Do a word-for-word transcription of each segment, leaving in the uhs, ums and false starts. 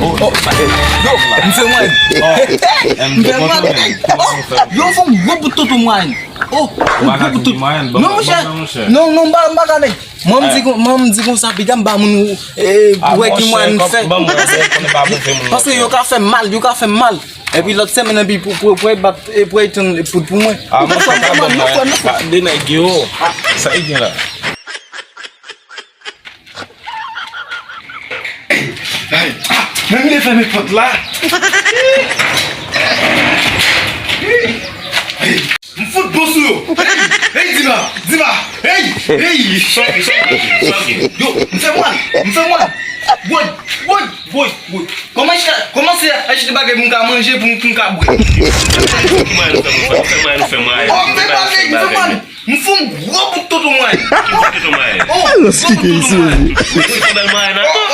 Oh, yo, m fè mwen. M fè mwen. Oh, yo, fè m gwo bout toto mwen. Oh, gwo bout toto. Non, monchè. Non, non, m pa, m pa gade. Mwen, m di kon, mwen, m di konsa, piga m ba moun, eh, wè ki mwen m fè. Paske yo ka fè m mal, yo ka fè m mal. Epi lòt semèn, epi pou, pou, pou, pou, pou, pou mwen. Ah, mwen, sa pa bon, mwen. De nèg yo. Sa y gen la? Ay, ah, men m te fèmen pòt la. M fout bon sou yo. Hey, hey, Diva, Diva. Hey, hey. Yo, m fè mwen, m fè mwen. Woy, woy, woy, woy. Kòman se, kòman se achte bagay pou m ka manje, pou m, pou m ka bwè? Ki mwayen nou fè, nou fè, nou fè mwayen. Oh, m fè bagay, m fè mwayen. M fè yon gwo bout toto mwayen. Ki bout toto mwayen? Oh, gwo bout toto mwayen. Ou fè bèl mwayen nan tou.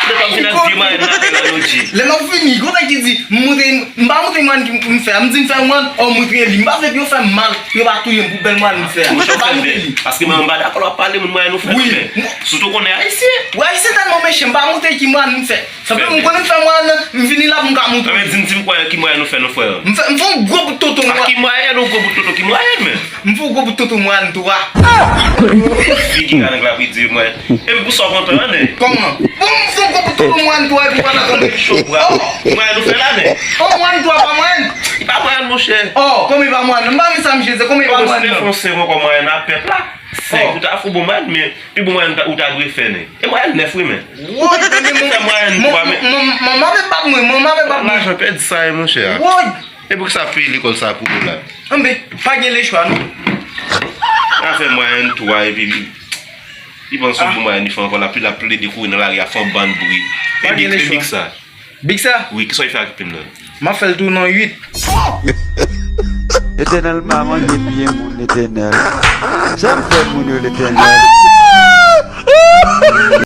Ou te konn vin ak vye mwayen nan, nan lòdji. Lè m ap fini, gon nèg ki di, m montre, m pa montre mwayen ki m fè a. M di m fè mwayen, oh, montre li. M pa vle pou yo fè m mal, pou yo pa touye m pou bèl mwayen m fè a. M pa montre li. Paske mwen m pa dakò lè w ap pale moun mwayen nou fè. Wi. Sitou konnen ayisyen. Wi, ayisyen tèlman mechan, m pa montre ki mwayen m fè. Sa fè m konnen m fè mwayen nan, m vini la pou m ka montre. Anben, di m, di m ki mwayen nou fè, non, frè. M fè, m fè yon gwo bout toto mwayen. Ki mwayen, yon gwo bout toto, ki mwayen, men? M fè yon gwo bout toto mwayen tou a. Figi ka nèg la pi di mwen. E m pou sa w kontan, an, nèg? Kòman? Bon, m fè yon gwo bout toto mwayen tou a, epi w pa ta konn. Cho bra. Mwayen nou fè la, nèg? Oh, mwayen tou a pa mwayen? Li pa mwayen, monchè. Oh, kòman li pa mwayen? M pa konn sa misye se, kòman li pa mwayen, non? Fè yon sèvo kò mwayen a pèp la. Senk ou ta fou bon mwayen, men pi bon mwayen ou ta dwe fè, nèg. E mwayen nèf, wi, men. Woy, tande, fè mwayen twa, men. Manman ap bat mwen, manman ap bat mwen. Lajan pèdi sa ye, monchè. Woy. E poukisa peyi lekòl sa pou ou la? Anben, pa gen lechwa, non. Afè mwayen twa, epi li, li panse yon bon mwayen li fè ankò, l ap, l ap plede kouri nan lari a fè yon bann bri. E bik, e bik sa. Big sa? Wi, kisa w fè ak plim nan? M ap fè l tounen an uit. Letènèl pa manje pye moun, Letènèl. Sa m fè moun yo, Letènèl?